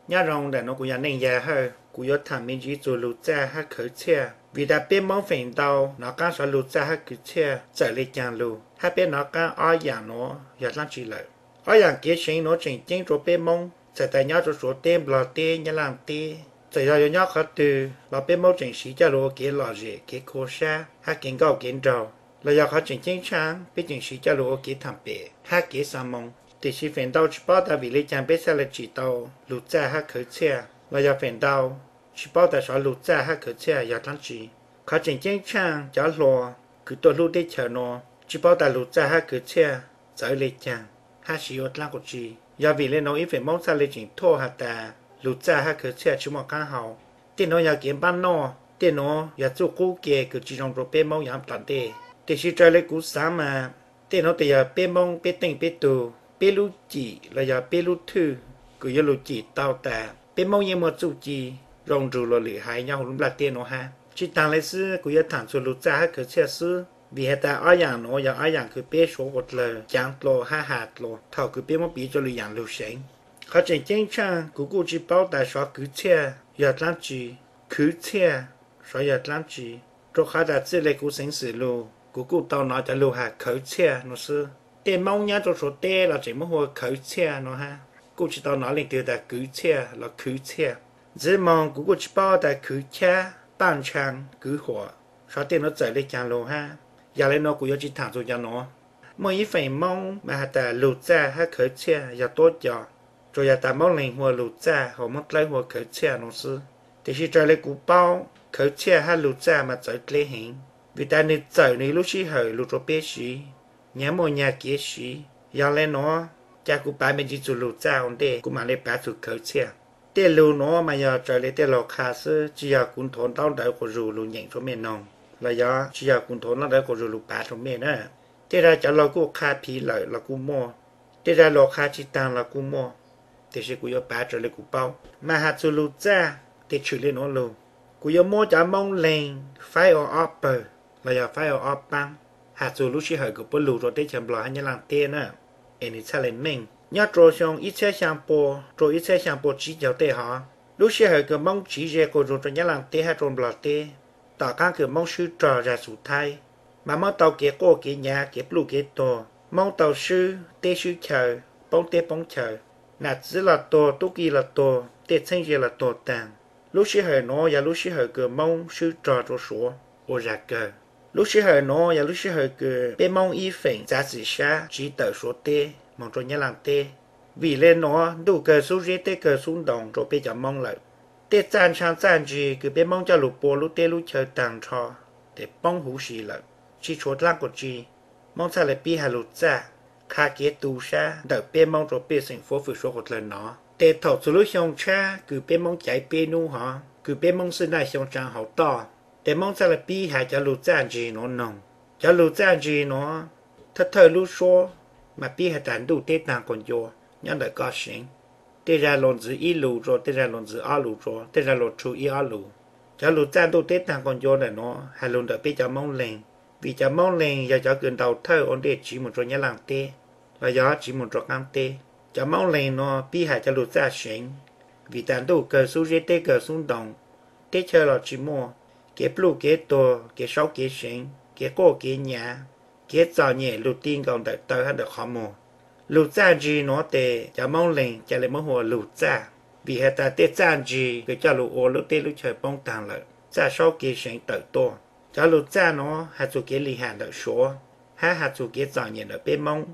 Nyob zoo, ntawm nuav kuv yog Neej Yaj Hawj, kuv yuav thaam me ntsis txug lug txaj hab khawv txhiaj. Vim tas peb Moob feem ntau nov qaab sov lug txaj hab khawv txhiaj txawm le caag lug, hab peb nov qaab ob yaam nuav yog dlaab tsi lawm. Ob yaam kev seev nuav tseem ceeb rua peb Moob, txawm tas nyob rua Suav teb, Nplog teb, Nyab Laaj teb, txawm yog yuav nyob qhov twg los peb Moob tseem siv coj lug ua kev lom zem, kev khua sab hab kev nkauj kev nraug, los yog qhov tseem ceeb tshaaj peb tseem siv coj lug ua kev thaam pem hab kev xaa moo. Tiam sis feem ntau tsi paub tas vim le caag peb txhaj le tsim tau lug txaj hab khawv txhiaj, los yog feem ntau tsi paub tas sov lug txaj hab khawv txhiaj yog dlaab tsi. Qhov tseem ceeb tshaaj cov hluas kws tuaj hlub teb chaws nuav tsi paub tas lug txaj hab khawv txhiaj txawv le caag hab siv ua dlaab tsi. Yog vim le nuav ib feem Moob txhaj le tseem thuaj has tas lug txaj hab khawv txhiaj tsi muaj qaab hau. Tej nuav yog kev npaab noj, tej nuav yog txuj qub ke kws tsi zoo rua peb Moob yav tom ntej. Tiam sis raws le kuv xaav mas tej nuav tes yog peb Moob peb teej peb tug, peb lub cim los yog peb lub thwj kws yuav lug cim tau tas peb Moob yeej muaj txuj ci zoo nrug luas lwm haiv nyob huv lub nplaj teb nuav hab. Tsi taag le xwb, kuv yuav thaam txug lug txaj hab khawv txhiaj xwb, vim has tas ob yaam nuav yog ob yaam kws peb Suav ua dlawg caav dlua hab has dlua thaum kws peb muab piv rua lwm yaam lug seev. Qhov tseem ceeb tshaaj kuv kuj tsi paub tas sov khwv txhiaj yog dlaab tsi, khwv txhiaj sov yog dlaab tsi, rua qhov tas txij le kuv xeev xwm lug kuv kuj tau nov cov lug has khawv txhiaj nuav xwb. Tej Moob nyob rua Suav teb los tseem muab hu ua khawv txhiaj nuav hab, kuj tsi tau nov leej twg tas khwv txhiaj los khwv txhiaj. Ntxiv moog kuv kuj tsi paub tas khwv chab, paj ntshaav, kwv huam, sov tej nuav txawm le caag lug hab. Yog le nuav kuv yuav tsi thaam txug cov nuav. Muaj ib feem Moob mas has tas lug txaj hab khawv txhiaj yog tuab co, tsuas yog tas Moob Leeg hu ua lug txaj hos Moob Dlawb hu ua khawv txhiaj nuav xwb. Tiam sis raws le kuv paub, khawv txhiaj hab lug txaj mas txawv dleb heev, vim tas nwg txawm nwg lub sij hawm lug rua peb siv, nyag muaj nyag kev siv. Yog le nuav, ca kuv pav me ntsis txug lug txaj ua ntej kuv mam le pav txug khawv txhiaj. Tej lug nuav mas yog raws le tej laug qha xwb, tsi yog kuv nthuav ntaub ntawv quas zug lug nyeem rua mej noog, los yog tsi yog kuv nthuav ntaub ntawv quas zug lug pav rua mej na. Tej zag cov laug kuj qha phiv lawm los kuj muaj, tej zag laug qha tsi taag los kuj muaj, tiam sis kuv yuav pav raws le kuv paub. Mas has txug lug txaj tes tshwm le nuav lug, kuv yuav muab cov Moob Leeg faib ua ob pawg los yog faib ua ob paab, has txug lub sij hawm kws puab lug rua teb chaws Nplog hab Nyab Laaj teb na, es nwg txhaj le meej. Nyob rua xyoo ib txhiab xyaa pua rua ib txhiab xyaa pua tsib caug tej hov, lub sij hawm kws Moob tsiv ze quas zug rua Nyab Laaj teb hab rua Nplog teb, tom qaab kws Moob swb rog zag Xus Thaib, mas muab tau kev quaj kev nyav, kev pluj kev tuag, Moob tau swb teb swb chaw, poob teb poob chaw, nam txwv los tuag, tub ki los tuag, tej txheeb ze los tuag taag. Lub sij hawm nuav yog lub sij hawm kws Moob swb rog rua Suav ua zag kawg. Lub sij hawm nuav yog lub sij hawm kws peb Moob ib feem txav txim sab tsiv tawm Suav teb moog rua Nyab Laaj teb. Vim le nuav ntuj kawg xub zeb, teb kawg xub ntoo rua peb cov Moob lawm. Tej txaj ntshaav txaj ntsig kws peb Moob coj lug pua lub teb lub chaw taag nrho tes poob huv si lawm, tsi tshuav dlaab quas tsi. Moob txhaj le pib has lug txaj, qha kev tu sab ntawm peb Moob rua pej xeem fuab fwm Suav quas dlawg nov. Tes thaum txug lub xyoo tshab kws peb Moob caiv peb nub hov, kws peb Moob xwb naj xyoo tsaav hauv toj, tes Moob txhaj le pib has cov lug txaj ntsig nuav noog. Cov lug txaj ntsig nuav, thawj thawj lub suab mas pib has tas ntuj teb taag quas ncua nyob ntawm koj seev. Tej zag luas ntxwv ib lus rua, tej zag luas ntxwv ob lus rua, tej zag luas rhu ib ob lus. Cov lug txaj ntuj teb taag quas ncua ntawm nuav has lug ntawm peb cov Moob Leeg, vim cov Moob Leeg yog cov kws ntaus thawj ua ntej tsiv moog rua Nyab Laaj teb los yog tsiv moog rua qaab teb. Cov Moob Leeg nuav pib has cov lug txaj seev, vim tas ntuj kawg xub zeb, teb kawg xub ntoo, teb chaw los tsi muaj, kev pluj kev tuag, kev saub kev seev, kev quaj kev nyav, kev txom nyem lug ti nkaus ntawm taw hab ntawm qhov muag. Lug txaj ntsig nuav tes cov Moob Leeg ca le muab hu ua lug txaj, vim has tas tej txaj ntsig kws coj lug ua lub teb lub chaw poob taag lawm, txaj saub kev seev tawm tuaj. Cov lug txaj nuav has txug kev li ham ntawm Suav, hab has txug kev txom nyem ntawm peb Moob,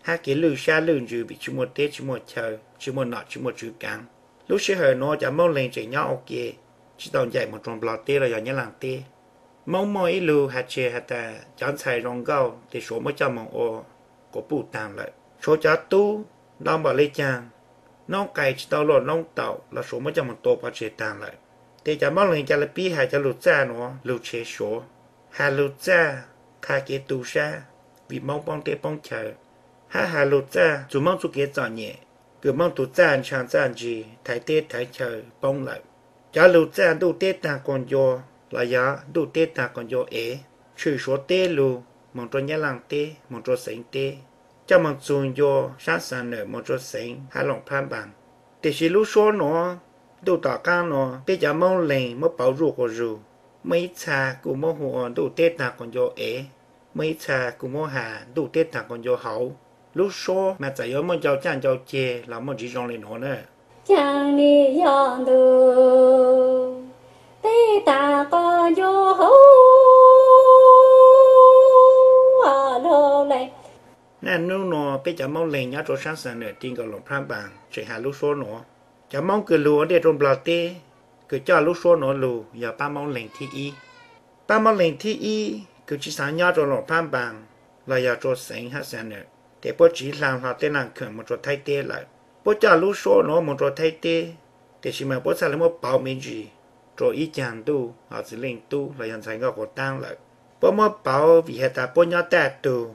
hab kev lwj sab lwj ntsws vim tsi muaj teb tsi muaj chaw, tsi muaj nom tsi muaj tswv kaav. Lub sij hawm nuav cov Moob Leeg tseem nyob ua ke, tsi tau ncaim moog rua Nplog teb los yog Nyab Laaj teb. Moob muaj ib lug has tseg has tas cov ntxhais zoo nkauj tes Suav muab coj moog ua quas puj taag lawm. Tshuav cov tub ntau npaum le caag, noob qais tsi tau luaj noob taum los Suav muab coj moog tua pov tseg taag lawm. Tes cov Moob Leeg ca le pib has cov lug txaj nuav lug tshev Suav, has lug txaj qha kev tu sab, vim Moob poob teb poob chaw, hab has lug txaj txug Moob txuj kev txom nyem, kws Moob tug txaj ntshaav txaj ntsig thaiv teb thaiv chaw poob lawm. Cov lug txaj ntuj teb taag quas ncua los yog ntuj teb taag quas ncua ev, tshwm Suav teb lug moog rua Nyab Laaj teb, moog rua xeev teb, coj moog txug ncua saab Xaas Nawm moog rua xeev Hab Loos Phab Npaas. Tiam sis lub suab nuav, ntuj tom qaab nuav peb cov Moob Leeg muab pauv zuj quas zug, muaj ib txha kuj muab hu ua ntuj teb taag quas ncua ev, muaj ib txha kuj muab has ntuj teb taag quas ncua hauv. Lub suab mas txawm yuav muaj ncau caj ncau ceg los muaj ntsiv zoo le nuav na. Caag le yog ntuj teb taag quas ncua hauv lug le. Naj nub nuav peb cov Moob Leeg nyob rua saab Xam Nwm ti nkaus Loos Phab Npaas tseem has lub suab nuav. Cov Moob kws lug ua ntej rua Nplog teb, kws coj lub suab nuav lug yog paab Moob Leeg thib ib. Paab Moob Leeg thib ib kws tsi xaav nyob rua Loos Phab Npaas los yog rua xeev hab Xam Nwm, tes puab tsiv hla hlo tej laaj kham moog rua Thaib teb lawm. Puab coj lub suab nuav moog rua Thaib teb, tiam sis mas puab txhaj le muab pauv me ntsis rua ib caag ntuj hov Txiv Leej Tub los yog ntxhais Nkauj Quav Taab lawm. Puab muab pauv vim has tas puab nyob taj tug,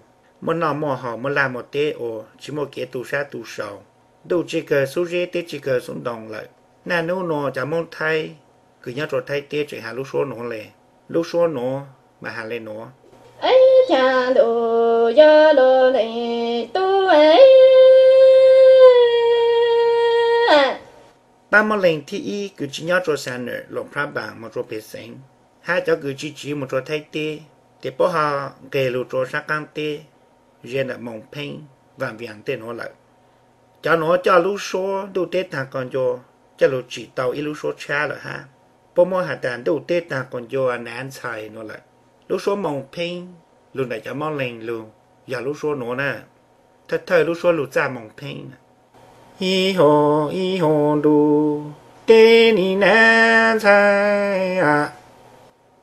muaj noj muaj haus, muaj laj muaj teb ua, tsi muaj kev tu sab tu sau. Ntuj tsi kawg xub zeb, teb tsi kawg xub ntoo lawm. Naj nub nuav cov Moob Thaib kws nyob rua Thaib teb tseem has lub suab nuav le. Lub suab nuav mas has le nuav. Ib caag ntuj yog lug le tub. Paab Moob Leeg thib ib kws tsi nyob rua Xam Nwm, Loos Phab Npaas moog rua peg xeev, hab cov kws tsi tsiv moog rua Thaib teb, tes puab ho nqeg lug rua saab qaab teb, ze ntawm Moos Pheeb, Vaam Vias tej nuav lawm. Cov nuav coj lub suab ntuj teb taag quas ncua coj lug tsim tau ib lub suab tshab lawm hab. Puab muab has tas ntuj teb taag quas ncua nav ntxhais nuav lawm. Lub suab Moos Pheeb lug ntawm cov Moob Leeg lug yog lub suab nuav na. Thawj thawj lub suab lug txaj Moos Pheeb, ib hoo ib hoo ntuj teb nim nav ntxhais.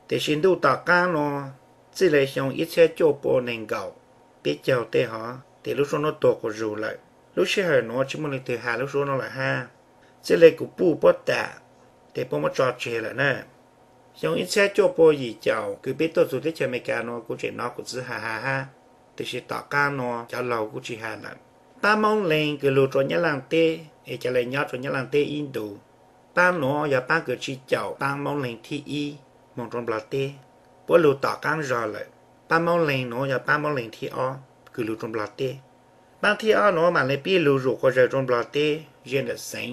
Tiam sis ntuj tom qaab nuav, txij le xyoo ib txhiab cuaj pua neeg nkaum peb caug tej hov, tes lub suab nuav tuag quas zug lawm. Lub sij hawm nuav tsi muaj leej twg has lub suab nuav lawm hab. Txij le kuv puj puab tam, tes puab muab tso tseg lawm na. Xyoo ib txhiab cuaj pua yim caum kws peb tuaj txug teb chaws Amelikas nuav kuv tseem nov kuv txiv has has hab, tiam sis tom qaab nuav cov laug kuj tsi has lawm. Paab Moob Leeg kws lug rua Nyab Laaj teb es ca le nyob rua Nyab Laaj teb ib ntus. Paab nuav yog paab kws tsi caum paab Moob Leeg thib ib moog rua Nplog teb, puab lug tom qaab zog lawm. Paab Moob Leeg nuav yog paab Moob Leeg thib ob kws lug rua Nplog teb. Paab thib ob nuav mam le pib lug zuj quas zug rua Nplog teb ze ntawm xeev.